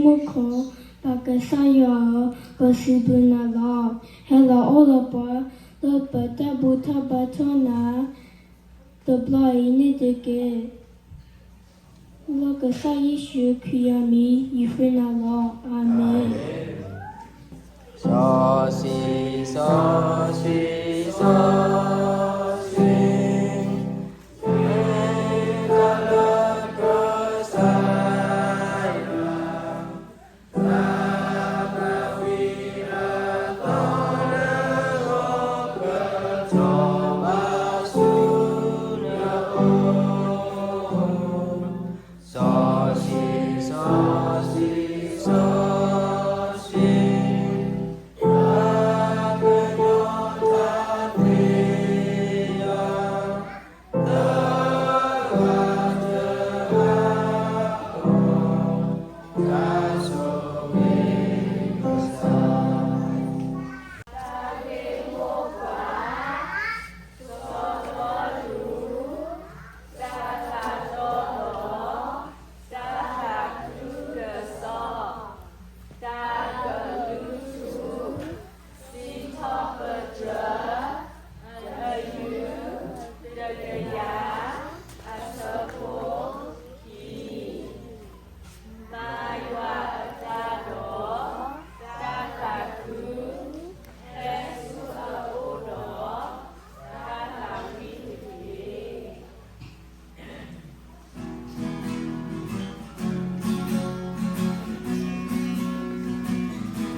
မူခိၣ်, ပၢ်ကစၢ်ယွၤဧၢ, ပစံးဘျုးနၤလီၤ. ဟဲလီၤအိၣ်လၢပှၤ, လၢပတၢ်ဘူၣ်ထီၣ်ဘါထီၣ်နၤ တဘျီအံၤန့ၣ်တက့ၢ်. လၢကစၢ်ယ့ၣ်ၡူးခရံာ်အမံၤ ယဃ့နၤလီၤ. အၤမ့ၣ်. စီဆှံ, စီဆှံ, စီဆှံ, ကစၢ်ယွၤ စီဆှံ, စီဆှံ, စီဆှံ, တၢ်ကညီၤတၢ်သ့ၣ်ညါ တၢ်သးတီဒီး တၢ်သးခုကစီၣ်, တၢ်ကလုၢ်ထူ, စံးထီၣ်ပတြၢၤ, အယုၢ်တကယၤ, အဆၢဖိခံ, မၤယွၤအတၢ်ဒီး တၢ်သးခု, ဟဲဆူအအိၣ်ဒီး တၢ်သးဝံၣ်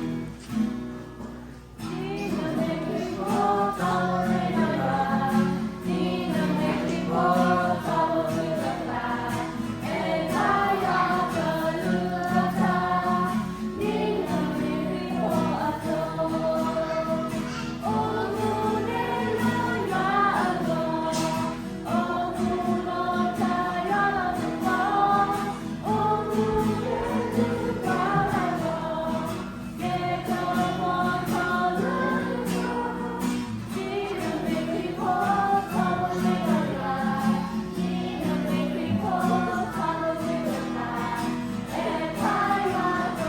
တ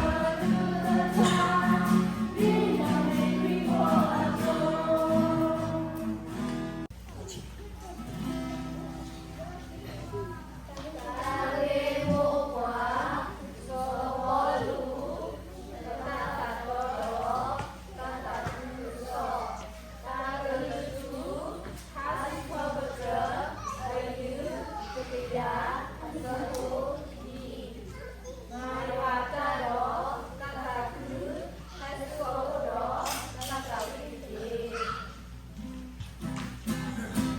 က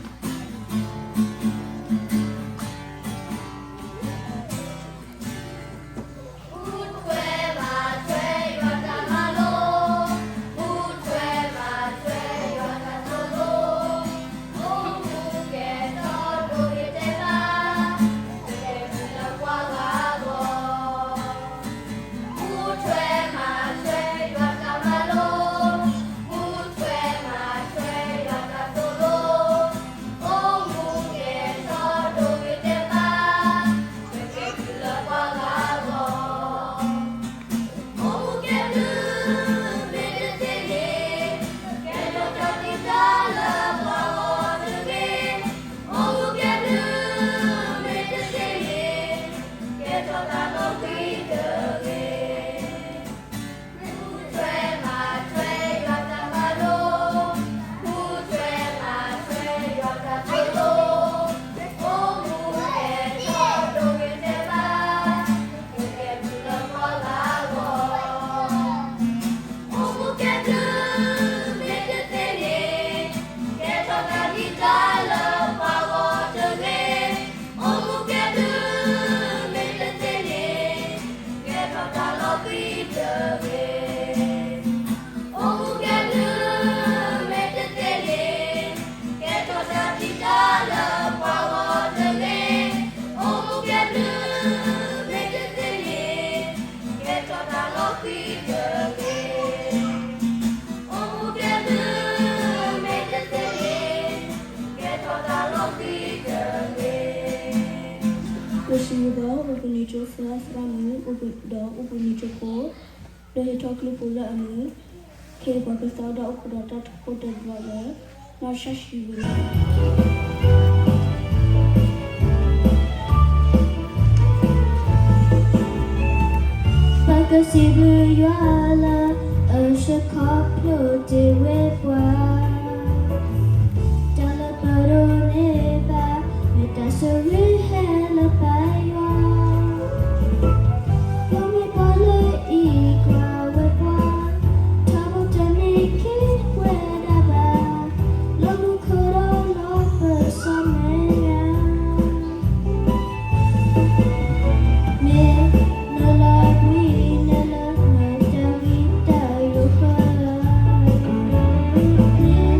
့ၢ်. ပစံးဒီး အိၣ်ဘှံးနံၣ်ကၠိသၢသရၣ်မုၣ် အိၣ်ဘှံးဒီးအိၣ်ဘှံးနံၣ်ကၠိဖိ ဒီးဟ့ၣ်ထီၣ်ကလုၢ်ဖိလၢအမုာ် ခ့ပှၤကသီဒီးအိၣ်ခိးဒီးတၢ်တခိၣ်တၢၤတဘျီလၢ နီၢ်ဆၣ်ဆံဝံၤလီၤ. ပကစံးဘျုးယွၤလၢ အဆၢခီဖျိတ့ၢ်ဝဲပှၤ တၢ်လၢပဒိးန့ၢ်ဘၣ် မ့ၢ်တၢ်ဆိၣ်ဂ့ၤဟဲလၢပယွၤ ပှၤမ့ၢ်ပှၤလၢအံးကွၢ်ဝဲပှၤ ထီဘိတမ့ၢ်က့ၤဝဲဒၣ်ဘၣ် လၢမူခိၣ်ဒီးလီၢ်ပစီမဲာ်ညါ မ့ၢ်နလီၤဘှံးနလၢ မ့ၢ်တၢ်ဝံတၢ်ယိးဃၢ မ့ၢ်န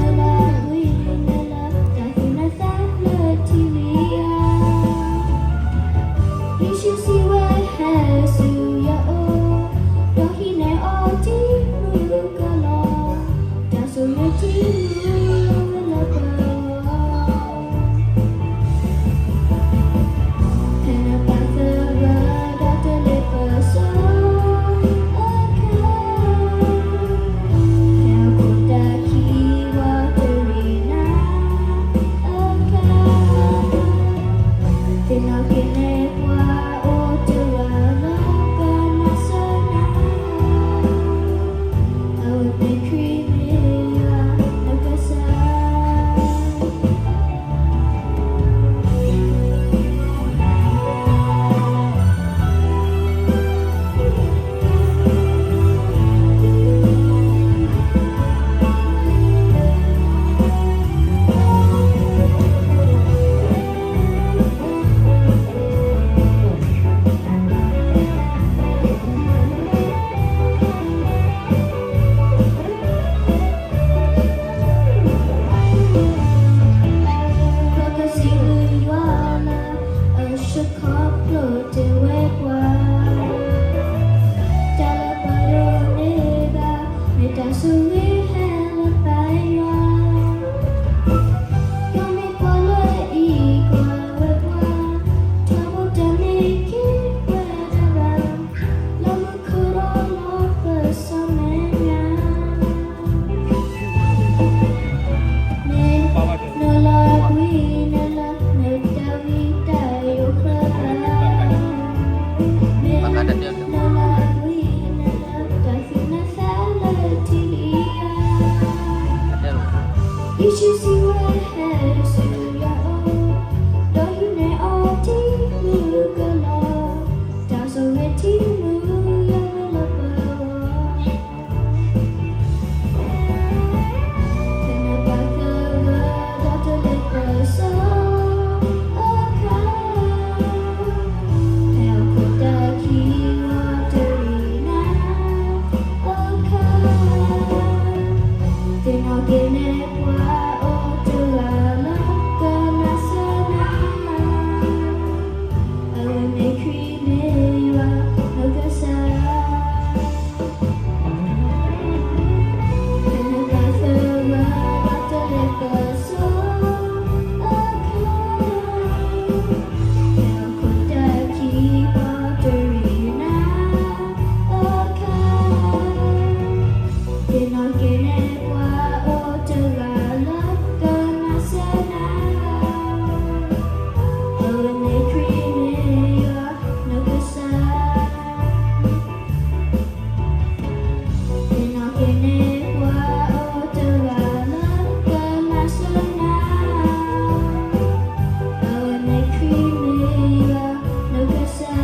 လီၤဘှံးနလၢ တၢ်သူၣ်နသးလၢထံလံဧါ ယ့ၣ်ၡူးစံးဝဲဟဲဆူယအိၣ် ဒီးဟံးန့ၢ်အီၤတံၤမုၢ်ကလီၤ တၢ်ဆိၣ်ဂ့ၤထံမူလၢဝဲလၢပဂီၢ် ဖဲနပာ်သဂၢၢ်ဒီးတလ့ပစီအခါ ဖဲဟီၣ်ခိၣ်တၢ်ခံးဝီတရံးနၤအခါ သ့ၣ်နီၣ်က့ၤန့ၢ်ပှၤအိၣ်တဂၤလၢကမၤစၢၤနၤ အဝဲမ့ၢ်ခရံာ်မ့ၢ်ယွၤနကစၢ် ပကစံးဘျုးယွၤလၢ အဆၢခီဖျိတ့ၢ်ဝဲပှၤ တၢ်လၢပဒိးန့ၢ်ဘၣ် မ့ၢ်တၢ်ဆိၣ်ဂ့ၤဟဲလၢပယွၤ ပှၤမ့ၢ်ပှၤလၢအံးကွၢ်ဝဲပှၤ ထီဘိတမ့ၢ်က့ၤဝဲဒၣ်ဘၣ် လၢမူခိၣ်ဒီးလီၢ်ပစီမဲာ်ညါ မ့ၢ်နလီၤဘှံးနလၢ မ့ၢ်တၢ်ဝံတၢ်ယိးဃၢ မ့ၢ်နလီၤဘှံးနလၢ တၢ်သူၣ်နသးလၢထံလံဧါ ယ့ၣ်ၡူးစံးဝဲဟဲဆူယအိၣ် ဒီးဟံးန့ၢ်အီၤတံၤမုၢ်ကလီၤ တၢ်ဆိၣ်ဂ့ၤထံမူလၢဝဲလၢပဂီၢ် ဖဲနပာ်သဂၢၢ်ဒီးတလ့ပစီအခါ ဖဲဟီၣ်ခိၣ်တၢ်ခံးဝီတရံးနၤအခါ သ့ၣ်နီၣ်က့ၤန့ၢ်ပှၤအိၣ်တဂၤလၢကမၤစၢၤနၤ အဝဲမ့ၢ်ခရံာ်မ့ၢ်ယွၤနကစၢ် ဖဲနပာ်သဂၢၢ်ဒီးတလ့ပစီအခါ ဖဲဟီၣ်ခိၣ်တၢ်ခံးဝီတရံးနၤအခါ သ့ၣ်နီၣ်က့ၤန့ၢ်ပှၤအိၣ်တဂၤလၢကမၤစၢၤနၤ အဝဲမ့ၢ်ခရံာ်မ့ၢ်ယွၤနကစၢ် သ့ၣ်နီၣ်က့ၤန့ၢ်ပှၤအိၣ်တဂၤလၢကမၤစၢၤနၤ အဝဲမ့ၢ်ခရံာ်မ့ၢ်ယွၤနကစၢ်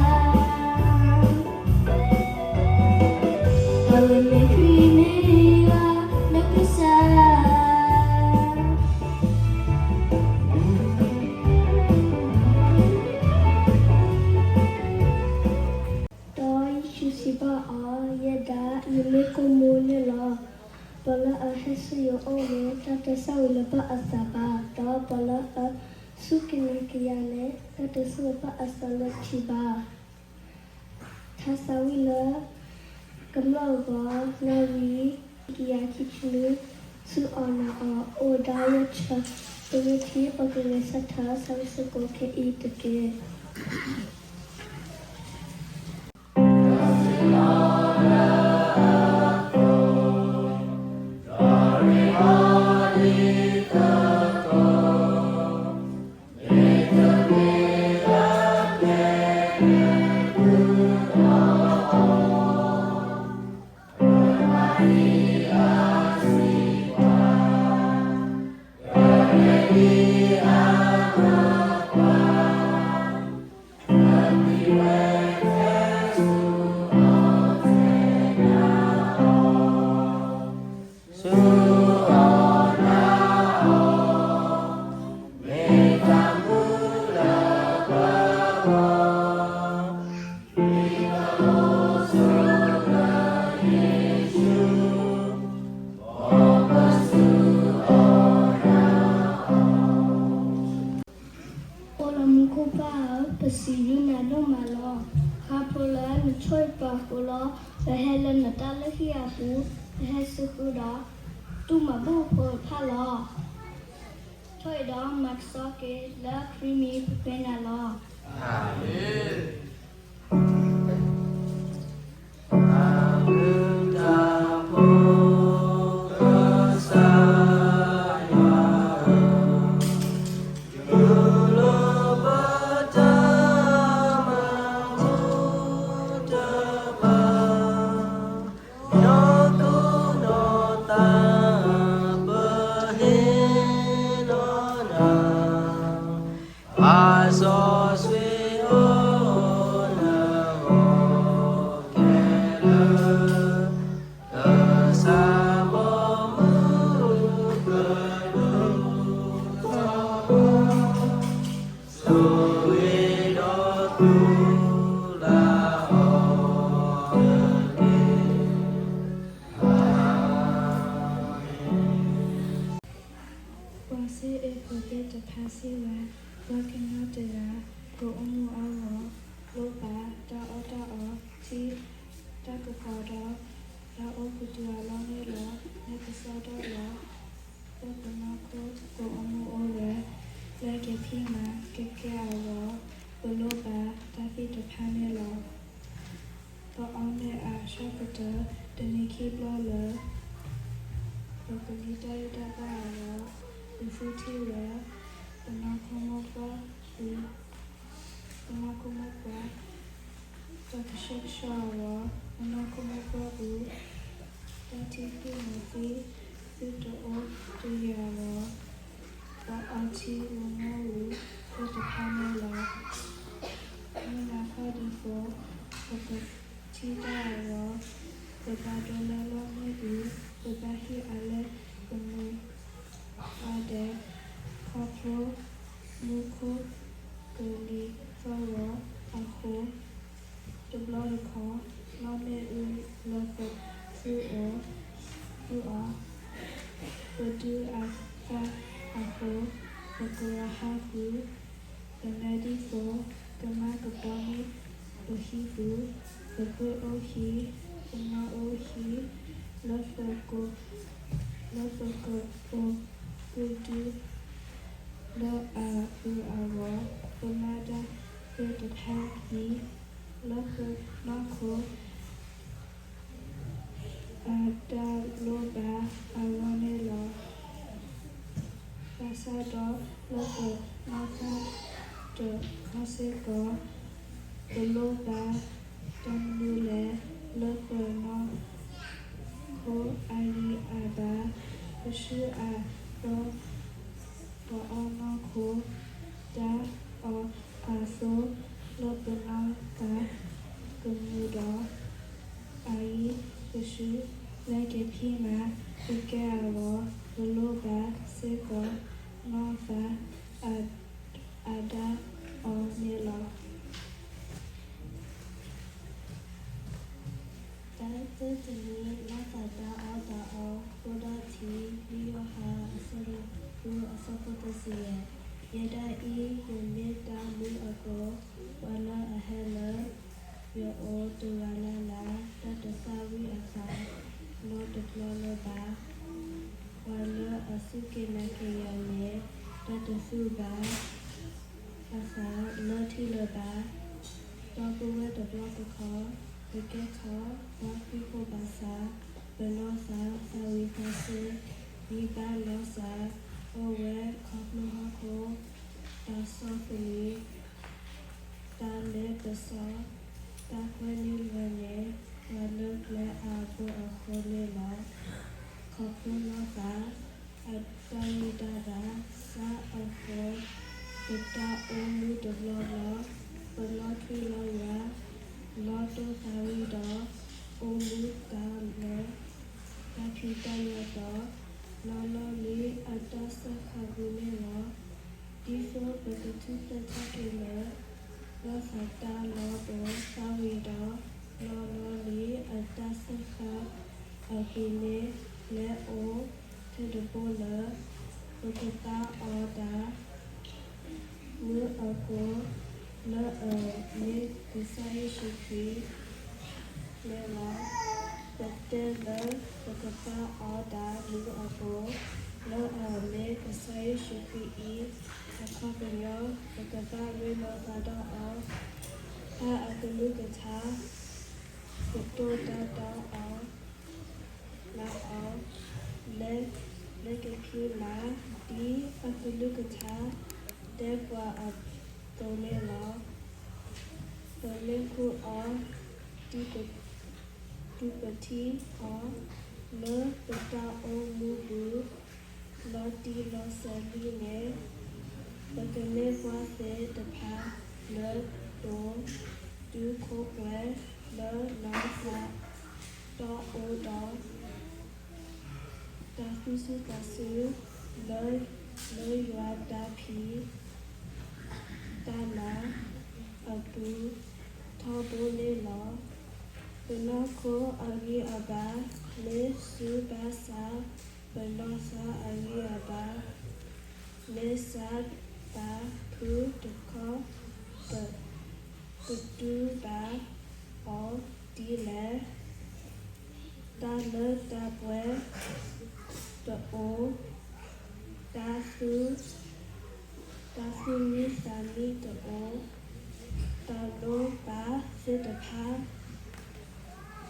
အဝဲမ့ၢ်ခရံာ်မ့ၢ်ယွၤနကစၢ် ဒီးယ့ၣ်ၡူးစံးဘၣ်အီၤ, ယဲဒၣ်ယမ့ၢ်ကိၣ်မိၢ်န့ၣ်လီၤ. ပှၤလၢအဟဲဆူယအိၣ်န့ၣ် တၢ်တဆၣ်ဝံၤလၢၤဘၣ်အသးဘၣ်, ဒီးပှၤလၢအစူၢ်က့ၤနာ်က့ၤယၤန့ၣ် တၢ်တဆူၣ်ဘၣ်အသးလၢထံဘၣ်. ထါစၢ်ဝံၤလၢ ကမျၢၢ်အဂီၢ်, နီၣ်ဂံၢ် ခံကယၤခံဆံနွံ, စူၢ်အီၣ်နာ်အီၣ် အိၣ်ဒီးယဲၢ်ဆၢ, ပမ့ၢ်ထံၣ် ပကလဲၤဆၢထၢၣ် ဆၢဂ့ၤဆၢကိးခဲအံၤတက့ၢ်. လီၤ. ခါဖျိလၢနဆိၣ်ဂ့ၤပှၤအဃိလီၤ. ပဟဲလၢနတၢ်လုၢ်ဟံၣ်အပူၤ, ပဟဲစ့ၢ်ကီးဒီး တူၢ်မၤဘူၣ်ဖိတဖၣ်လီၤ. ထိၣ်အံၤဒီးမၤကဆှီက့ၤလၢခရံာ်မံၤပဃ့နၤလီၤ. အၤမ့ၣ်. ပှၤစ့အ့ၣ်ဖိသ့ၣ်တဖၣ်စံးဝဲ, ပှၤကညီတဂၤ ကအိၣ်မူအါဂီၢ်, လိၣ်ဘၣ်တၢ်အီၣ်တၢ်အီ, ထံတၢ်ကပီၤဒီး တၢ်အိၣ်ကတုၤအလီၢ်န့ၣ်လီၤ. မ့ၢ်ကစီဒီလီၤ. လၢပနီၢ်ခိကအိၣ်မူအိၣ်ဂဲၤ, လၢကဖံးမၤကကဲအဂီၢ်, ပလိၣ်ဘၣ်တၢ်သ့ၣ်တဖၣ်န့ၣ်လီၤ. ပအီၣ်မ့ၤအဆၢကတီၢ် တနံၤခံဘျီလၢ ပကမံတၢ်အုၣ်တၢ်သီအဂီၢ်, ပဃုထံၣ်ဝဲ ပနီၢ်ခိမိၢ်ပှၢ်အု ပနီၢ်ခိမိၢ်ပှၢ် တၢ်ကဆှဲကဆှီအဂီၢ်, ပနီၢ်ခိမိၢ်ပှၢ်အု တၢ်ထံၣ်ဃံၣ်မၤသံ သုတအိၣ်တယၢ်အဂီၢ်, ပအီထံလၢမူအု သ့ၣ်တဖၣ်န့ၣ်လီၤ. မုၢ်နၤခီဒံးဃီ ပကထံၣ်တၢ်အဂီၢ်, ပဘၣ်ဒိလၢလီၢ်မ့ၣ်အု, ပဘၣ်ဟ့ၣ်အါလဲၢ်ပမူ အါဒဲး, ခီဖျိမူခိၣ်ကလံၤသီၣ်ဂီၤအဃိ, တဘျီတခီၣ် လီၢ်မ့ၣ်အုလၢပသူအီၤ, သူအီၤ, ပဒုးအသၣ်အဃိ, ပကဝၤဟးဃုာ်, ပမဲဒ်သိး ကမၤကပီၤန့ၢ်ပဟံၣ်ပူၤ, ပဃ့အိၣ်ဟံၣ်, ပမၤအိၣ်ဟံၣ်, လၢပက လၢပကအိၣ်ဃုာ်ဒု လၢအအုၣ်အဂီၢ်, ပမၤတၢ်သ့ၣ်တဖၣ်အံၤ လၢပနီၢ်ခိ အတၢ်လိၣ်ဘၣ်အဂီၢ်န့ၣ်လီၤ. ဘၣ်ဆၣ်ဒီးလၢပနီၢ်သးတခီစ့ၢ်ကီး ပလိၣ်ဘၣ်တၢ်မနုၤလဲၣ် လၢပနီၢ်ခိအဂံၢ်အဘါ, ပဆူၣ်အသီ ပအီၣ်နီၢ်ခိ တၢ်အီၣ်အသိ လၢပနီၢ်သးကမုာ်ဒီး အအံၤတစု လၢကဖံးမၤကကဲအဂီၢ် ပလိၣ်ဘၣ်စ့ၢ်ကီးနီၢ်သးအဒါအီၤန့ၣ်လီၤ. တၢ်သၢတနံၤ နီၢ်သးတၢ်အီၣ်တၢ်အီ ဃိဒီးထံ လံာ်ယိၤဟၣ် အဆၢဒိၣ်ဃု အဆၢဖိတဆံယဲၢ်, ယဲဒၣ်အံၤ ယမ့ၢ်တၢ်မူအကိၢ်, ပှၤလၢအဟဲလၢယအိၣ်တဂၤလၢ်လၢ် တၢ်တသၣ်ဝံၤအသး နီတဘျီလၢၤဘၣ်. ပှၤလၢအစူၢ်က့ၤနာ်က့ၤယၤန့ၣ် တၢ်တသူၣ်ဘၣ်အသးနီတထံၣ်လၢၤဘၣ်. ဒီပုၢ်ဝဲၢ်တဘျီတခီၣ် ပကဲထီၣ်ပှၤခရံာ်ဖိဘၣ်ဆၣ် ပနီၢ်သးသၣ်ဝံၤသးစဲ ဂံၢ်ဘါလီၤစၢ် အိၣ်ဝဲခီဖျိဟီၣ်ခိၣ် တၢ်ဆီၣ်သနံး တၢ်လ့ပစီ တၢ်ကွဲန့ၢ်လွဲန့ၢ် ပှၤလၢကျဲအဘိအဃိန့ၣ်လီၤ. ခီဖျိနီၢ်သး အတၢ်ဂံၢ်တၢ်ဘါ စးအဃိ ပတၢ်အိၣ်မူတဘျီဘျီ ပလီၤထွံလီၤယွၤ လီၤတိၢ်သးဝံၤဒီး အိၣ်မူတၢ်လၢ တၢ်ဖံးတၢ်ညၣ်တီ လီၤလီၤလံအတၢ်စၢဃာ်ပူၤန့ၣ်လီၤ. ဒ်သိးပကထူၣ်ဖျဲးထီၣ်က့ၤလၢ လီၤသးတၢ်လီၤပသးဝံၤဒီး လီၤလီၤလံအတၢ်စၢဃာ်အဟံၣ်န့ၣ် လဲၤအိၣ်ထဲတဘိလၢ ပကသါအီၤတၢ် မုၢ်အကိၢ် လၢအမ့ၢ်က ကစၢ်ယ့ၣ်ၡူးခရံာ်န့ၣ်လီၤ. ပတဲလၢပကပာ်အီၤတၢ်မူအပူၤ, လၢအမ့ၢ်ကစၢ်ယ့ၣ်ၡူးခရံာ်အံၤအခီပညီ, ပကဘၣ်ရ့လိာ်သးဒီးအီၤ, ဖးအကလုၢ်ကထါ, ကတိၤတၢ်ဒီးအီၤ မၤအီၤ, လဲၤက့ၤခံမး, ဒ်အကလုၢ်ကထါတဲပှၤအသိးန့ၣ်လီၤ. ပမ့ၢ်ဃုအီၤ, ဒ်ပထံၣ်အီၤလၢပတၢ်အိၣ်မူပူၤ လီၤတံၢ်လီၤဆဲးလံန့ၣ်, ပကမ့ၢ်ပှၤသ့ၣ်တဖၣ်လၢတိၢ်တူၢ်ခိၣ်ပှဲၤလၢနီၢ်သး, ဒီးအိၣ်ဒီး တၢ်သူၣ်စူၤသးစူၤ လၢယွၤတၢ်ဖံးတၢ်မၤအပူၤ ထီဘိန့ၣ်လီၤ. ပနီၢ်ခိအဂံၢ်အဘါ မ့ၢ်စူၤဘၣ်ဆၣ်, ပနီၢ်သးအဂံၢ်အဘါ မ့ၢ်စၢ်ဘၣ်ဖုတခီ, ပကတူၢ်ဘၣ်အီၤဒ်လဲၣ်. တၢ်လၢတၢ်ပှဲၤတအိၣ်, တၢ်သူၣ်, တၢ်သူၣ်မံသးမံတအိၣ်, တၢ်လိၣ်ဘၣ်သ့ၣ်တဖၣ်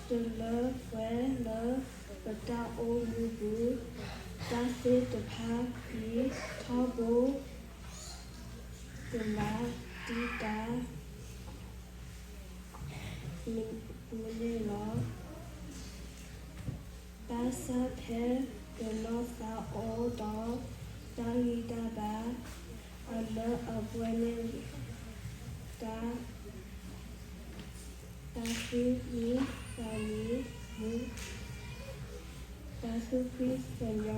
တလၢပှဲၤလၢပတၢ်အိၣ်မူပူၤ, တၢ်သ့ၣ်တဖၣ်အံၤ ထီဘိကမၤတံာ်တာ် ပူၤန့ၣ်လီၤ. ဘၣ်ဆၣ်ဖဲပနီၢ်သးအိၣ်ဒီးတၢ်ဂံၢ်တၢ်ဘါ အလၢအပှဲၤန့ၣ် တၢ် တၢ်သူၣ်မံသးမံ, တၢ်သူၣ်ဖှံသးညီ,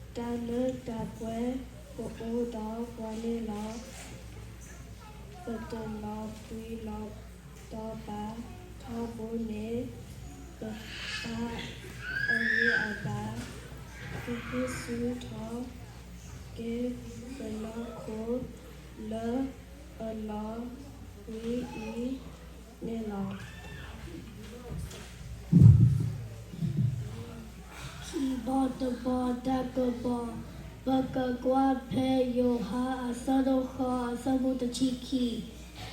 တၢ်လၢတၢ်ပှဲၤကအိၣ်ဒီးပှၤန့ၣ်လီၤ. ပတလီၤဘှံးလီၤတီၤဘၣ်, ထီဘိန့ၣ် ပသးအဂံၢ်အဘါ ကဟ့ၣ်ဆူၣ်ထီၣ်က့ၤပနီၢ်ခိ လၢအလီၤဘှံးအံၤန့ၣ်လီၤ. ခံဘီတဘီတၢ်ကပီၤ, ပကကွၢ်ဖဲယိၤဟၣ်အဆၢဒိၣ်ဃိးအဆၢဖိတဆံခံ,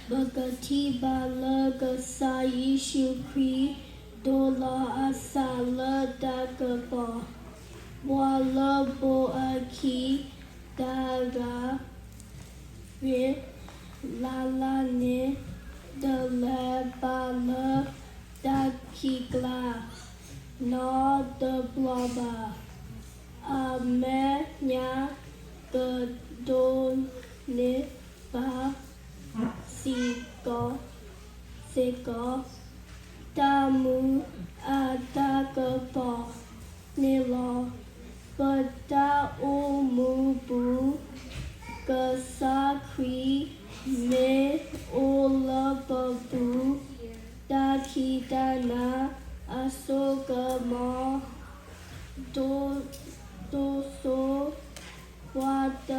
ပကထံၣ်ဘၣ်လၢကစၢ်ယ့ၣ်ၡူးခရံာ် ဒိလီၤအသးလၢတၢ်ကပီၤ, ပှၤလၢဘိးအခံတဂၤ မ့ၢ်လၢ်လၢ်န့ၣ် တလဲၤဘၣ်လၢတၢ်ခံးကျါ နီတဘျီဘၣ်. အမဲာ်ညါကဒိးန့ၢ်ဘၣ်စ့ၢ်ကီး စ့ၢ်ကီး တၢ်မူအတၢ်ကပီၤန့ၣ်လီၤ. ပတၢ်အိၣ်မူပူၤ ကစၢ်ခရံာ်မ့ၢ်အိၣ်လၢပပူၤ တၢ်ခံးတၢ်နၤအစိကမီၤ ဒိၣ်, ဒိၣ်စိ ပှၤတ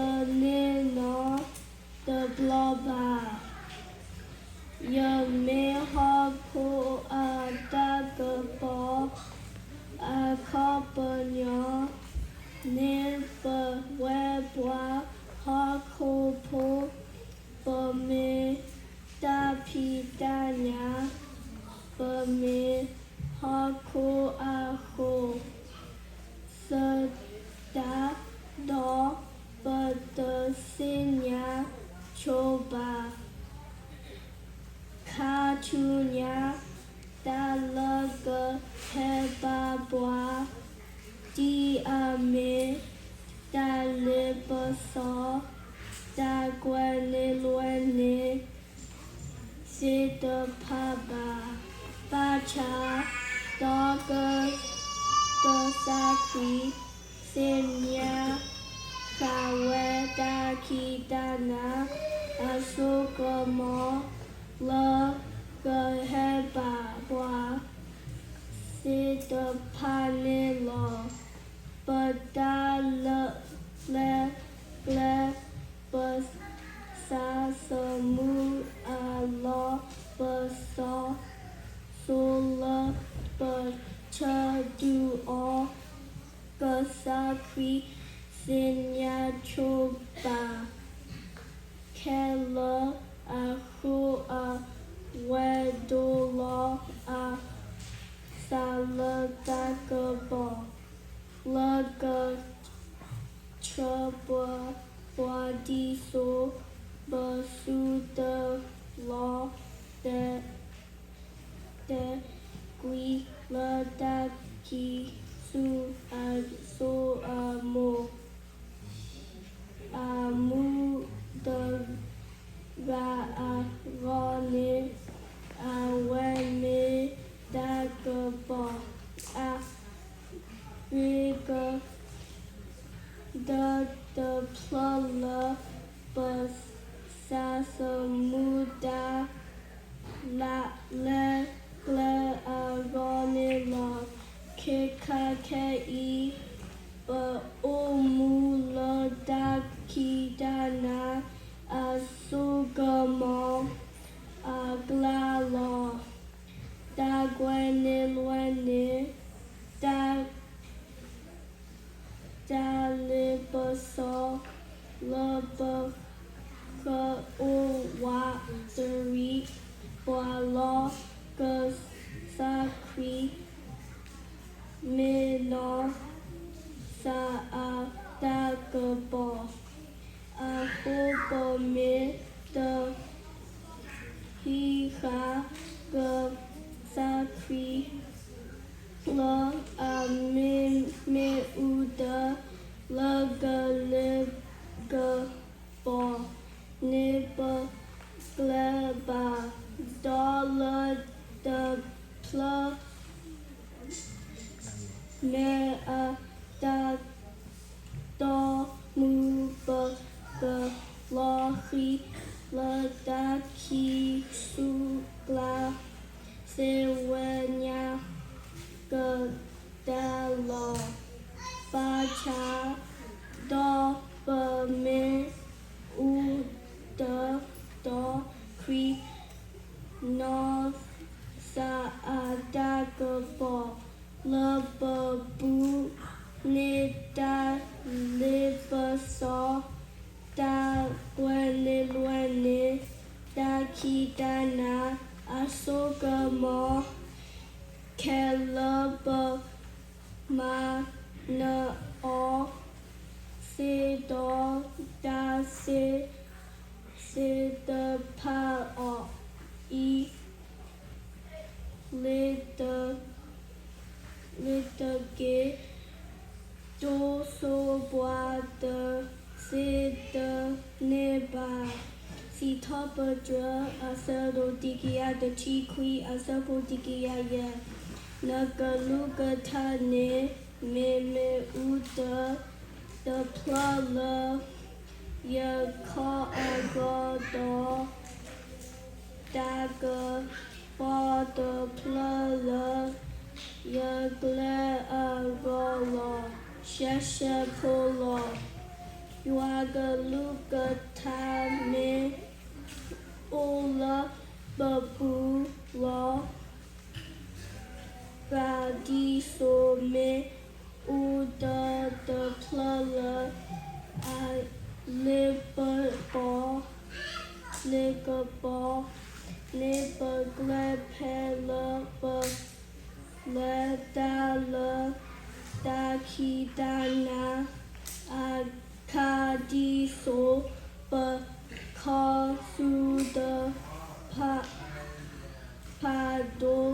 န့ၢ်နီတဘျီဘၣ်. ယမ့ၢ်ဟီၣ်ခိၣ်အတၢ်ကပီၤ အခီပညီ မ့ၢ်ပဝဲပှၤဟီၣ်ခိၣ်ဖိ ပမ့ၢ်တၢ်ဖံးတၢ်ညၣ်, ပမ့ၢ်ဟီၣ်ခိၣ်အဃိ သတး ဒီးပတသ့ၣ်ညါဆိဘၣ် ခါဆူညါ တၢ်လၢကဟဲဘၣ်ပှၤ ဒ်အမ့ၢ် တၢ်လ့ပစီ, တၢ်ကွဲးန့ၢ်လွဲန့ၢ် သ့ၣ်တဖၣ်ဘၣ်. ဘၣ်ဆၣ် ဒီးက, ကစၢ်ခရံာ်သ့ၣ်ညါဃာ်ဝဲတၢ်ခံးတၢ်နၤအစိကမီၤ လၢကဟဲဘၣ်ပှၤ သ့ၣ်တဖၣ်န့ၣ်လီၤ. ပတၢ်လၢပျၢ်ကျဲ ပစၢ် မူအလီၢ်ပစီ ဆိလၢပဆၢဒုးအီၤ ကစၢ်ခရံာ်သ့ၣ်ညါဆိပာ် ခဲလၢာ်အဃိ အဝဲဒိလီၤအသးလၢတၢ်ကပီၤ လၢကဆှၢပှၤ ပှၤဒ်သိး ပသုတလီၤတဲာ် တဲာ်ကွံာ်လၢတၢ်ခံးဆူ အစိကမီၤ အမူတဂၤအဂီၢ်န့ၣ် အဝဲမ့ၢ်တၢ်ကပီၤအဂ့ၤကတၢၢ် ဒီးတဖျၢၣ်လၢပစၢ်သမူတၢ် လၢကျဲအဂီၢ်န့ၣ်လီၤ. ခဲခါခဲအံၤ ပအိၣ်မူလၢတၢ်ခံးတၢ်နၤ အစိကမီၤအကျါလီၤ. တၢ်ကွဲန့ၢ်လွဲန့ၢ် တၢ် တၢ်လ့ပစီ လၢပဃၢၤအိၣ်ဝးတရံးပှၤလီၤ. ကစၢ်ခရံာ် မ့ၢ်နီၢ်သးအတၢ်ကပီၤ အဃိပမ့ၢ်တ ဟံးဃာ်ကစၢ်ခရံာ် လၢအမ့ၢ်မ့ၣ်အူဒၢ လၢကလ့ကပီၤန့ၣ် ပကျဲဘၣ် ဒီးလၢတဖျၢၣ် မ့ၢ်အတၢ်တီမူ ပကလီၤဃံၤလၢတၢ်ခံးဆူကျါ သ့ဝဲညါကတၢၢ်လီၤ. ဘၣ်ဆၣ်ဒီးပမ့ၢ်အူဒၢ ဒီးခရံာ် နီၢ်သးအတၢ်ကပီၤ လၢပပူၤန့ၣ် တၢ်လ့ပစီ တၢ်ကွဲန့ၢ်လွဲန့ၢ် တၢ်ခံးတၢ်နၤ အစိကမီၤ ခဲလၢာ်ပမၤနၢၤအီၤသ့ဒီး တၢ်သ့ သ့တဖၣ်အီၤအံၤ လ့ၤတက့ၢ် တိစိပှၤတသ့တန့ၢ်ဘၣ်. စံးထီၣ်ပတြၢၤ အဆၢဒိၣ်တကယၤတဆံခွံ အဆၢဖိတကယၤယဲၢ်, နကလူးကထါန့ၣ် မ့ၢ်မ့ၣ်အူဒၢ တဖျၢၣ်လၢ ယခီၣ်အဂီၢ်ဒီး တၢ်ကပီၤတဖျၢၣ်လၢ ယကျဲအဂီၢ်လီၤ. ရှဲရှဲဖိလီၤ. ယွၤကလူးကထါမ့ၢ်အိၣ်လၢပပူၤလီၤ. ပၢ်ဒ်သိးမ့ၣ်အူဒၢတဖျၢၣ်လၢ အလ့ပစီ လ့ကပီၤန့ၣ် ပကျဲဖဲလၢပလဲၤတၢ်လၢ တၢ်ခံးတၢ်နၤ အခါဒ်သိး ပခီဆူတ ဖးဒိၣ်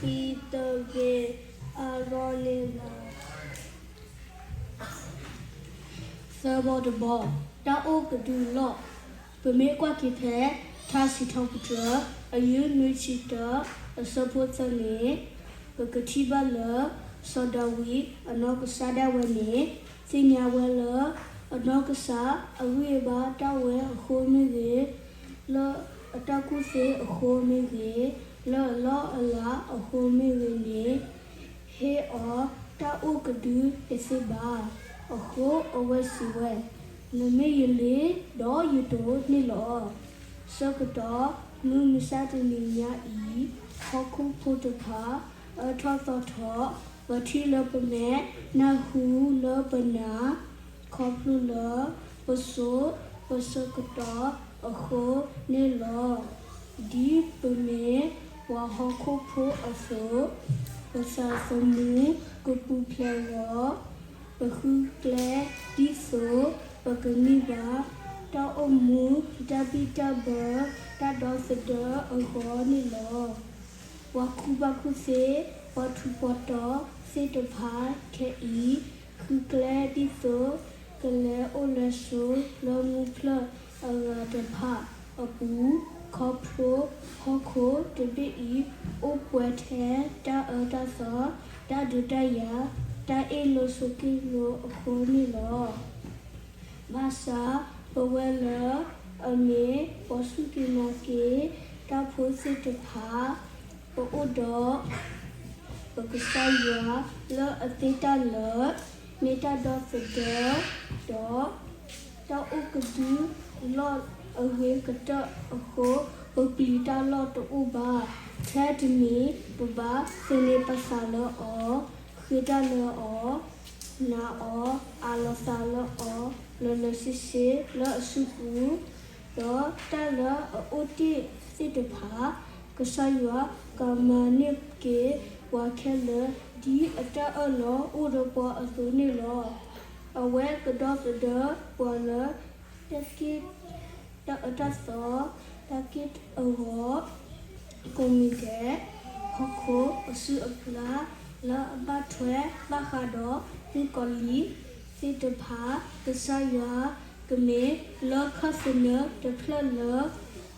လီၤဃံၤတဂ့ၤအဂီၢ်န့ၣ်လီၤ. သၢဘီတဘီ, တၢ်အိၣ်ကဒုလီၢ်. ပမ့ၢ်ကွၢ်က့ၤဖဲ ထါစံးထီၣ်ပတြၢၤ အယုၢ်နွံဆံတၢ အဆၢဖိသၢန့ၣ် ပကထံၣ်ဘၣ်လၢ စီၤဒၤဝံး အနီၢ်ကစၢ်ဒၣ်ဝဲန့ၣ် သ့ၣ်ညါဝဲလၢ အနီၢ်ကစၢ်အဂံၢ်အဘါတၢ်ဝဲအဃိမ့ၢ်ဂ့ၤ, လၢအတၢ်ကူၣ်သ့အဃိမ့ၢ်ဂ့ၤ, လၢအလီၢ်အလၤအဃိမ့ၢ်ဂ့ၤန့ၣ် ဟ့ၣ်အီၤတၢ်အိၣ်ကဒုတသ့ဘၣ်. အဃိအဝဲစံးဝဲ, နမ့ၢ်ယလံၤ, ဒီးယတိၤန့ၣ်လီၤ. ဆၢကတီၢ်မုၢ်မဆါတနံၤညါအံၤ, ဟီၣ်ခိၣ်ဖိတဖၣ် အၢထီၣ်သီထီၣ်, ပထံၣ်လၢပမဲာ်, နၢ်ဟူလၢပနၢ်, ခီဖျိလၢပစိၤပဆၢကတီၢ်အဃိန့ၣ်လီၤ. ဒ်ပမ့ၢ်ပှၤဟီၣ်ခိၣ်ဖိအသိး, ပသးသမူကပူၤဖျဲးလီၤ. ပဃုကျဲဒ်သိး ပကန့ၢ်ဘၣ် တၢ်အိၣ်မူ, တၢ်ဘံၣ်တၢ်ဘၢ, တၢ်ဒီသဒၢအဂီၢ်န့ၣ်လီၤ. ပှၤကူၣ်ဘၣ်ကူၣ်သ့, ပှၤထူးပှၤတီၤသ့ၣ်တဖၣ်ခဲအံၤ, ဃုကျဲဒ်သိး ကလဲၤအိၣ်လဲၤဆိးလၢမူဖျၢၣ်အဂၤတဖၣ်အပူၤ, ခီဖျိဟီၣ်ခိၣ်တဘ့ၣ်အံၤ အိၣ်ပှဲၤထဲတၢ်အၢတၢ်သီ, တၢ်ဒုးတၢ်ယၤ, တၢ်အ့ၣ်လိာ်ဆိးက့လိာ်အဃိန့ၣ်လီၤ. ဘၣ်ဆၣ်ပဝဲလၢအမ့ၢ်ပှၤစူၢ်က့ၤနာ်က့ၤတၢ်ဖိသ့ၣ်တဖၣ်, ပအိၣ်ဒီး ပကစၢ်ယွၤလၢအသ့တၢ်လၢာ်, မ့ၢ်တၢ်ဒီသဒၢ, ဒီးတၢ်အိၣ်ကဒုလီၢ်အဂ့ၤကတၢၢ်အဃိ, ပပျံၤတၢ်လီၢ်တအိၣ်ဘၣ်. ထဲတမံၤ ပဘၣ်သန့ၤပသးလၢအီၤ, ဃ့တၢ်လၢအီၤ, နာ်အီၤ, အးလီၤသးလၢအီၤ လၢလၢဆ့ဆ့လၢအစုပူၤ, ဒီးတၢ်လၢအအိၣ်တ့ၢ်သ့ၣ်တဖၣ်, ကစၢ်ယွၤကမၤန့ၢ်က့ၤပှၤခဲလၢာ် ဒ်အတၢ်အၢၣ်လီၤအိၣ်ဒီးပှၤအသိးန့ၣ်လီၤ. အဝဲကဒီသဒၢပှၤလၢ တၢ်က့ၣ်, တၢ်အၢတၢ်သီ, တၢ်က့ၣ်အဂီၤ, ကိးမံၤဒဲး, ဟီၣ်ခိၣ်အစုၣ်အပျၢ် လၢအဘၣ်ထွဲဘၣ်ဃးဒီးမုၣ်ကီၤလံၢ်သ့ၣ်တဖၣ်, ကစၢ်ယွၤကမ့ၢ်လၢခီၣ်သနၢၣ်တဖျၢၣ်လၢ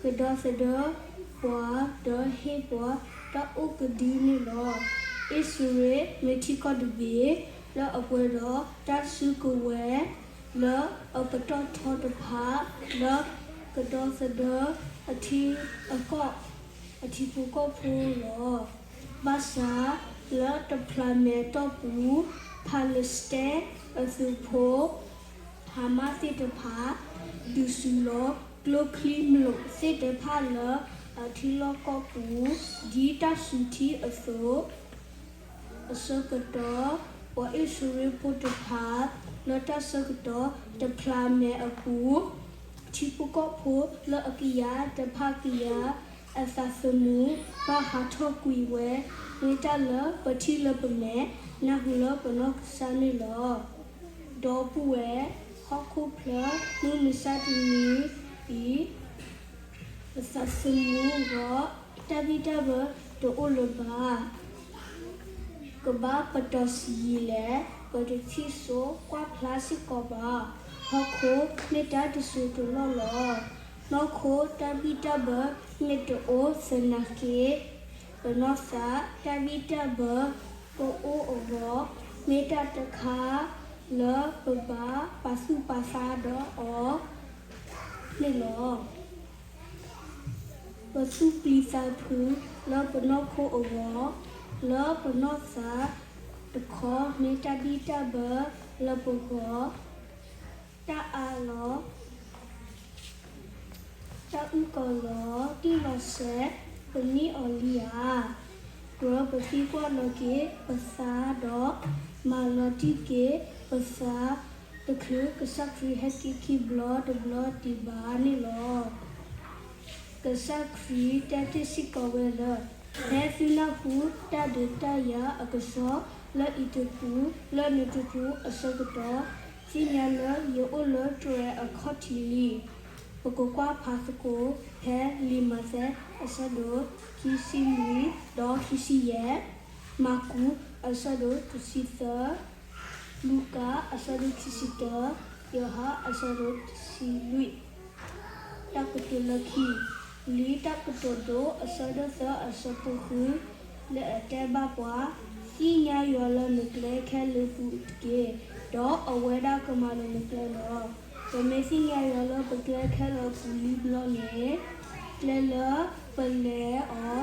ကဒီသဒၢပှၤ ဒီးဟ့ၣ်ပှၤတၢ်အိၣ်ကဒုန့ၣ်လီၤ. အ့စရ့းမ့ၢ်ထံကီၢ်တဘ့ၣ် လၢအပှဲၤဒီးတၢ်စုကဝဲၤ လၢအပတီၢ်ထီတဖၣ် လၢကဒီသဒၢအထံ, အကီၢ်, အထံဖိကီၢ်ဖိလီၤ. ဘၣ်ဆၣ်လၢတဖျးမဲာ်တီၢ်ပူၤ, ဖးလစတဲအသုးဖိ ဟၤမၣ်သ့ၣ်တဖၣ် ဒုးစူၤလီၤကျိချံမျိာ်သ့ၣ်တဖၣ်လၢအထံလီၢ်ကီၢ်ပူၤ ဒ်တၢ်စူၤထံအသိး, အဆၢကတီၢ် ပှၤအ့စရ့းဖိတဖၣ် လၢတၢ်ဆၢကတီၢ်တဖျးမဲာ်အပူၤ, ထံဖိကီၢ်ဖိလၢအကယၤတဖၣ်ကယၤ အသးသမူ ဘၣ်ဟးထီၣ်ကွံာ်ဝဲ မ့ၢ်တၢ်လၢပထံၣ်လၢပမဲာ် နၢ်ဟူလၢပနီၢ်ကစၢ်န့ၣ်လီၤ. ဒီပုၢ်ဝဲၢ် ဟီၣ်ခိၣ်ဖျၢၣ် မုၢ်မဆါတနံၤအံၤ ပသးသမူအဂီၢ် တၢ်ဘံၣ်တၢ်ဘၢတအိၣ်လၢၤဘၣ်. ကဘၣ်ပတီၢ်ဆံးယံာ်လဲၣ်, ပတထံၣ်စိကွၢ်ဖျါစ့ၢ်ကီးဘၣ်. ဟီၣ်ခိၣ်မ့ၢ်တၢ်တစိၤတလီၢ်လီၤ. နီၢ်ခိတၢ်ဘံၣ်တၢ်ဘၢမ့ၢ်တအိၣ်သနာ်က့, ပနီၢ်သးတၢ်ဘံၣ်တၢ်ဘၢကအိၣ်အဂီၢ် မ့ၢ်တၢ်တခါလၢပဘၣ်ပာ်သူၣ်ပာ်သးဒီးအီၤန့ၣ်လီၤ. ပသူၣ်ပျံၤသးဖုးလၢပနီၢ်ခိအဂီၢ်, လၢပနီၢ်သးတခီ မ့ၢ်တၢ်ဘံၣ်တၢ်ဘၢလၢပဂီၢ်, တၢ်အးလီၤ, တၢ်အုၣ်ကီၤလီၤ, တံၢ်လီၤဆဲး, ပန့ၢ်အီၤလံဧါ. ကြၢးပသံကွၢ်လီၤက့ၤပသးဒီး မၤလီၤတံၢ်က့ၤပသး တချုးကစၢ်ခရံာ်ဟဲက့ၤခံဘျီတဘျီဒံးဘၣ်န့ၣ်လီၤ. ကစၢ်ခရံာ်တဲတ့ၢ်စ့ၢ်ကီးဝဲလၢ ဖဲသုနၢ်ဟူတၢ်ဒုးတၢ်ယၤအကစီၣ် လၢအံၤတပူၤ လၢနတပူၤအဆၢကတီၢ်, သ့ၣ်ညါလၢယအိၣ်လၢတြဲၤအခီၣ်ထံးလံ. ပကကွၢ်ဖးသကိး ဖဲလံာ်မးသဲ အဆၢဒိၣ်ခံဆံလွံၢ် ဒီးခံဆံယဲၢ်, မၢ်ကူး အဆၢဒိၣ်တဆံသၢ, လူၤကၣ် အဆၢဒိၣ်ခံဆံတၢ, ယိၤဟၣ် အဆၢဒိၣ်တဆံလွံၢ်. တၢ်ကတိၤလၢခံ, လံာ်တၢ်ကတိၤဒိ အဆၢဒိၣ်သၢ အဆၢဖိဃု လၢအတဲဘၣ်ပှၤ, သ့ၣ်ညါယွၤလၢနကျဲခဲလၢာ်ပူၤတက့ၢ်, ဒီးအဝဲဒၣ်ကမၤလိၤနကျဲလီၤ. ပမ့ၢ်သ့ၣ်ညါယွၤလၢပကျဲခဲလၢာ်အပူၤလံဘျီန့ၣ်, ကျဲလၢပလဲၤအီၤ,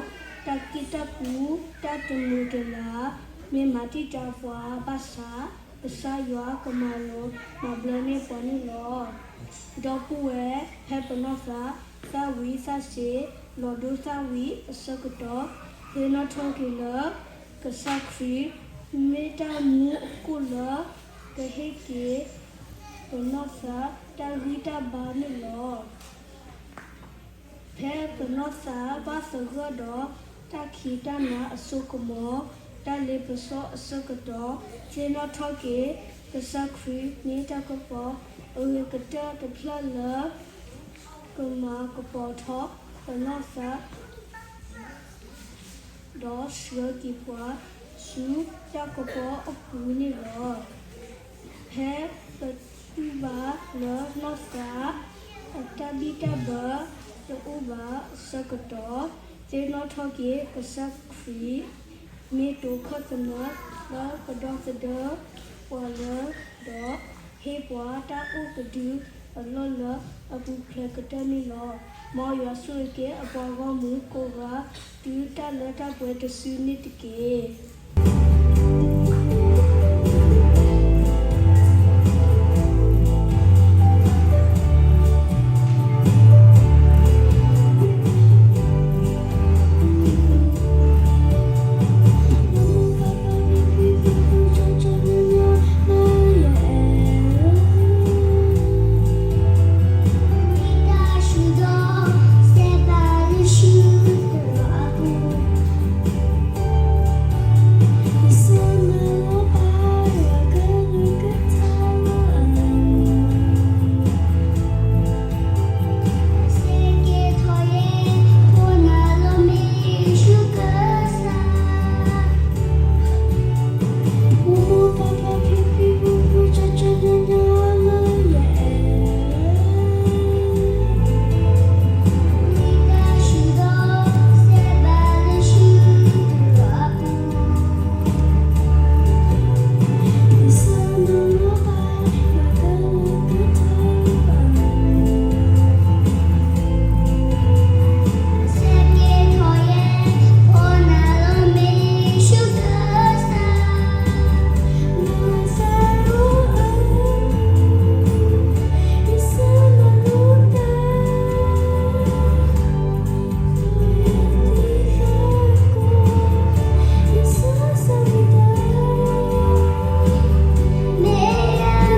တၢ်က့ၣ်တၢ်ပူၤ တၢ်တမုာ်တလၤ မ့ၢ်မၤတံာ်တာ်ပှၤဘၣ်ဆၣ် ကစၢ်ယွၤကမၤလိၤမၤဘျါန့ၢ်ပှၤန့ၣ်လီၤ. ဒီပုၢ်ဝဲၢ်, ဖဲပနီၢ်သး သၣ်ဝံၤသၣ်စ့ၤ လီၤဒိသၣ်ဝံၤအဆၢကတီၢ်, သ့ၣ်နီၣ်ထီၣ်က့ၤလၢ ကစၢ်ခရံာ် မ့ၢ်တၢ်မူအခိၣ်လၢ ကဟ့ၣ်က့ၤ ပနီၢ်သး တၢ်ဂံၢ်တၢ်ဘါန့ၣ်လီၤ. ဖဲပနီၢ်သးဘၣ်သဂၢၢ်ဒီး တၢ်ခံးတၢ်နၤအစိကမီၤ, တၢ်လ့ပစီအဆၢကတီၢ်, သ့ၣ်နီၣ်ထီၣ်က့ၤ ကစၢ်ခရံာ်မ့ၢ်တၢ်ကပီၤအဂ့ၤကတၢၢ်တဖျၢၣ်လၢ ကမၤကပီၤထီၣ်ပနီၢ်သး ဒီးဆှၢက့ၤပှၤဆူတၢ်ကပီၤအပူၤန့ၣ်လီၤ. ဖဲပတူၢ်ဘၣ်လၢနီၢ်သး အတၢ်ဘံၣ်တၢ်ဘၢတအိၣ်ဘၣ်အဆၢကတီၢ်, သ့ၣ်နီၣ်ထီၣ်က့ၤကစၢ်ခရံာ် မ့ၢ်တိာ်ခီၣ်သနၢလၢပဒီသဒၢပှၤလၢ ဒီးဟ့ၣ်ပှၤတၢ်အိၣ်ကဒုအလီၢ်လၢအပူၤဖျဲးကတၢၢ်န့ၣ်လီၤ. မ်ယွၤဆိၣ်ဂ့ၤက့ၤအပှၤဂီၢ်မုၢ်ကိးဂၤ တုၤတၢ်လၢတၢ်ပှဲၤတစုန့ၣ်တက့ၢ်. ဒ်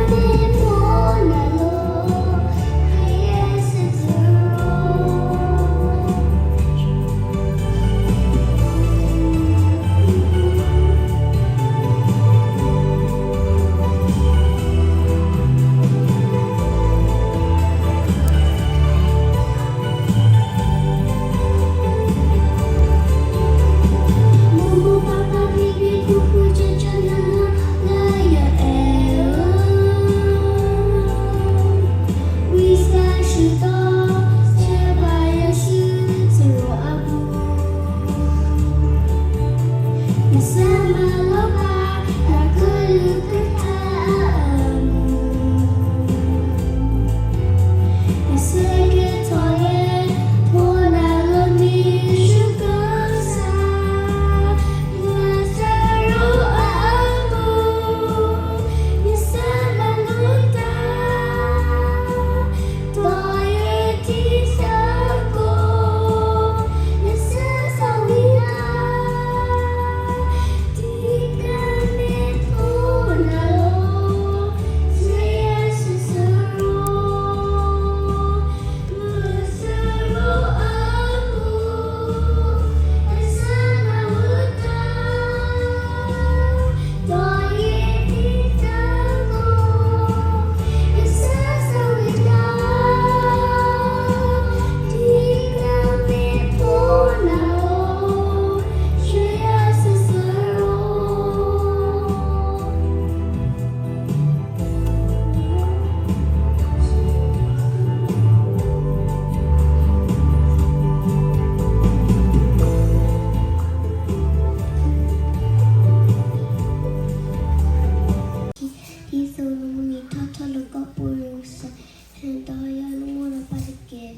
သိးနမုၢ်နံၤထီၣ်ထီၣ်လၢကီၢ်ပူၤ ဟဲဒီးယၤနမိၢ်နပၢ်တက့ၢ်.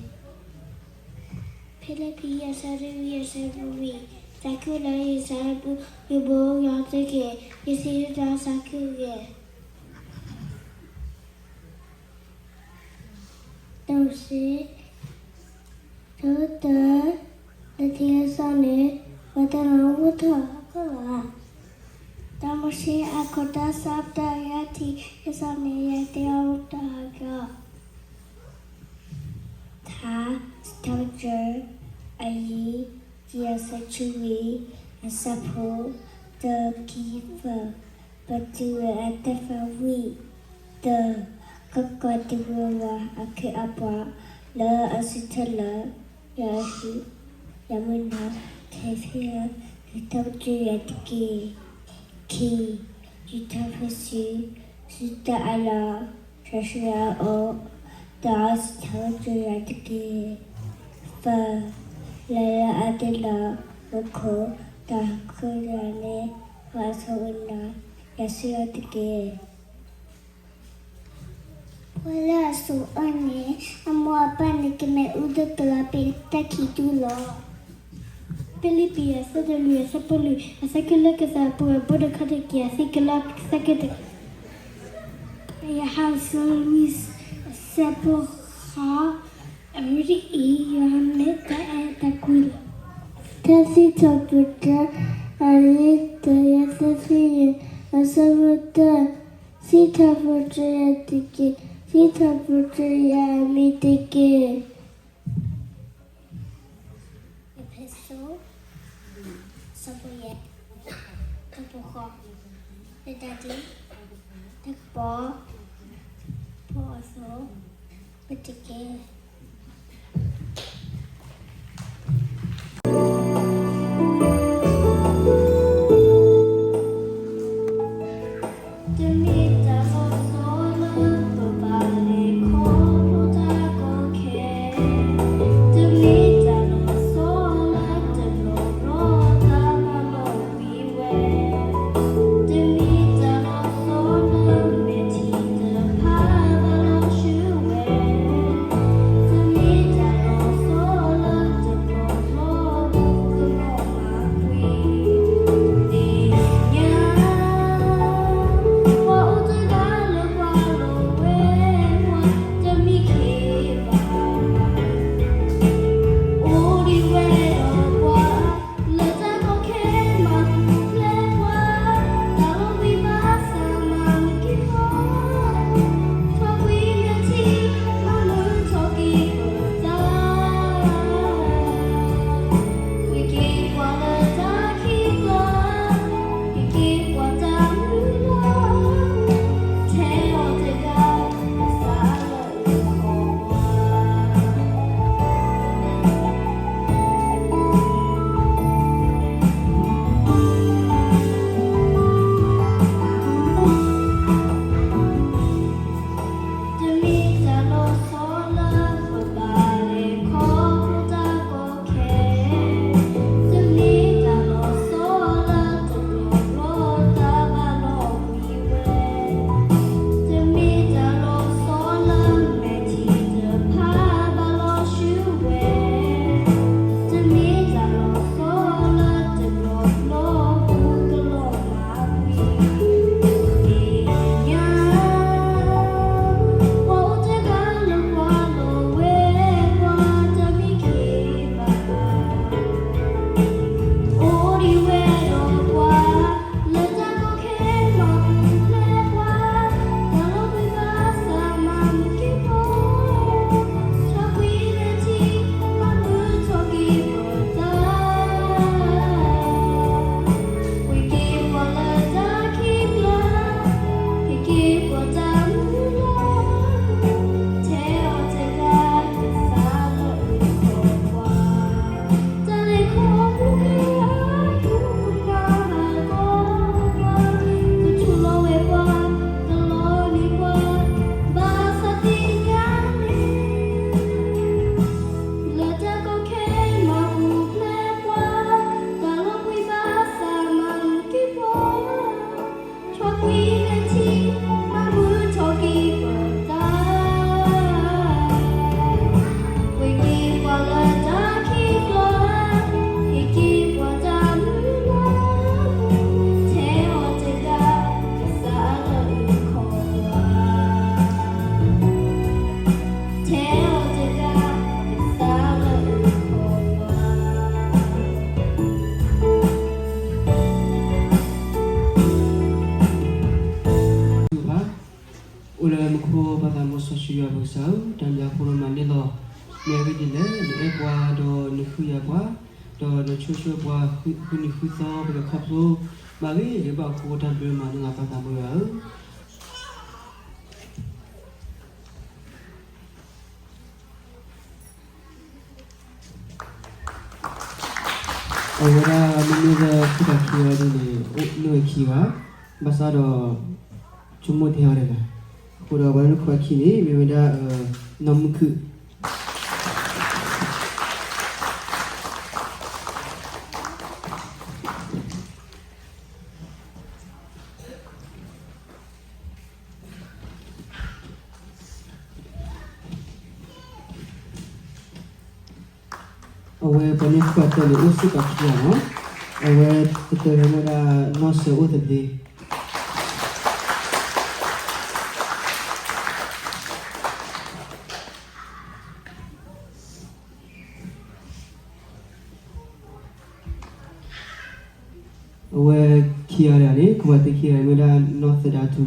ဖဲလၢခံယဆၢဒုးဝံၤယဆၢဒုးဝံၤ, သးခုလၢယဆၢဒုး ယဘိယွၤသုက့ၤ, ယစံးယဒီးသးခုဂ့ၤ. တၢ်မိၤၡ့ ဆၢဒိၣ်တၢ, တထံၣ်ကစီၣ်န့ၣ် ပှၤတနီၤအိၣ်ထီၣ်အခိၣ်လီၤ. တၢ်မိၤၡ့အခိၣ်တၢ အဆၢဖိတၢ ယဲၢ်ထံၣ်ကစီၣ်န့ၣ် ယတဲအီၤတၢ်အဂီၢ် ထါ စံးထီၣ်ပတြၢၤ အယံၤ ယဲၢ်ဆံခွံ, အဆၢဖိ တၢ ခံ သၢ, ပတုာ်ဝဲအတၢ်သးဝံၣ်, တၢ, ကကွၢ်တဂ့ၤဝဲအခဲအံၤပှၤ လၢအဆၢထၢၣ်လၢ ယၤအဟံၣ် ယၤမုၢ်နၤ ခဲဖဲ စံးထီၣ်ပတြၢၤယၤတက့ၢ်. ခံ, ယူၤထီၣ်ဖဲစု စုတၢ်အလီၢ် တၢ်ဆှၢအအိၣ် ဒီးစံးထီၣ်ပတြၢၤယၤတက့ၢ်. သၢ, လဲၤလၢအတ့လီၤမူခိၣ် တၢ်ဃုာ်ယၤန့ၣ် ပှၤအဆိၣ်အၢနၤ ယၤဆူအီၤတက့ၢ်. ပှၤလၢအဆိၣ်အၢန့ၣ် အမိၢ်အပၢ်န့ၣ် ကမ့ၢ်အူဒိၣ်ကလီၤပ့ၤတၢ်ခံးတူၢ်လီၤ. ဖံလံးပံး အဆၢဒိၣ်လွံၢ် အဆၢဖိလွံၢ်, အဆၢကလၢကစၢ်ပူၤ အဘီတခီတက့ၢ် အဆၢကလၢကစၢ်ကတၢၢ် ယဟးဆၢလွံၢ် အဆၢဖိဃိး, အမ့ၢ်တအံၤ ယွၤမ့ၢ်တၢ်အဲၣ်တၢ်ကွံလီၤ. ထါစံးထီၣ်ပတြၢၤ အယံၤ တၢ ယဲၢ်ဆံခွံ, အဆၢဖိတၢ, စံးထီၣ်ပတြၢၤယၤတက့ၢ်, စံးထီၣ်ပတြၢၤယၤအမံၤတက့ၢ်. အ့းဖ့းစူး အဆၢဖိယဲၢ်, အဆၢဖိဃိး, တၢ်တံ, တၢ်ကပီၤ, ဖိအသိး, ပတက့ၢ်. တမ့ၢ်တၢ်လီၤဆီလၢတဘျီဘျီတၢ်မၤလီၤကွံာ်ဝဲ, တမ့ၢ်တၢ်လီၤဆီလၢမဲာ်ထံတဖၣ်ဘၣ်လီၤဆှုဝဲ, ပကစၢ်ဧၢ, တၢ်မၢဖိလီၤမၢ်န့ၣ်လီၤ. မ့ၢ်အဂ့ၢ်ဒ်လဲၣ်, နအဲၣ်ပှၤဒီးနဃုယၤပှၤ, ဒီးနဆိၣ်ဆိၣ်ပှၤဃုနံၤဃုသီ ပကခီဖျိ, မ့ၢ်အဂ့ၢ်ဒ်ဘၣ်အဃိ တၢ်ဘျုးမၤနၢၤလီၤပသးမုၢ်ဂၤဧၢ. အဝဲဒၣ်မ့မ့ၢ်လၢခိၣ်တၢ်ခံဂၤဒ်န့ၣ် အိၣ်နုၢ်ဝဲခံဂၤ, ဘၣ်ဆၣ်ဒီး ဆိကမိၣ်ထဲအီၤတဂၤ, အဃိဒီးပှၤလၢနခိၣ်အခံန့ၣ် မ့ၢ်ဝဲဒၣ် နီၢ်မုၢ်ခုၣ် အဝဲပှၤန့ၢ်ဃုာ်တၢ်န့ၣ် အိၣ်စ့ၢ်ကီးခံဂၤလီၤ. အဝဲတတၢၢ်မ့ၢ်ဝဲဒၣ် နီၢ်စၢၤအိၣ်သဘျ့ အဝဲခံဂၤတဂၤန့ၣ် ကဝၤသ့ခံဂၤန့ၣ် မ့ၢ်ဝဲဒၣ်နီၢ်သဒါထူ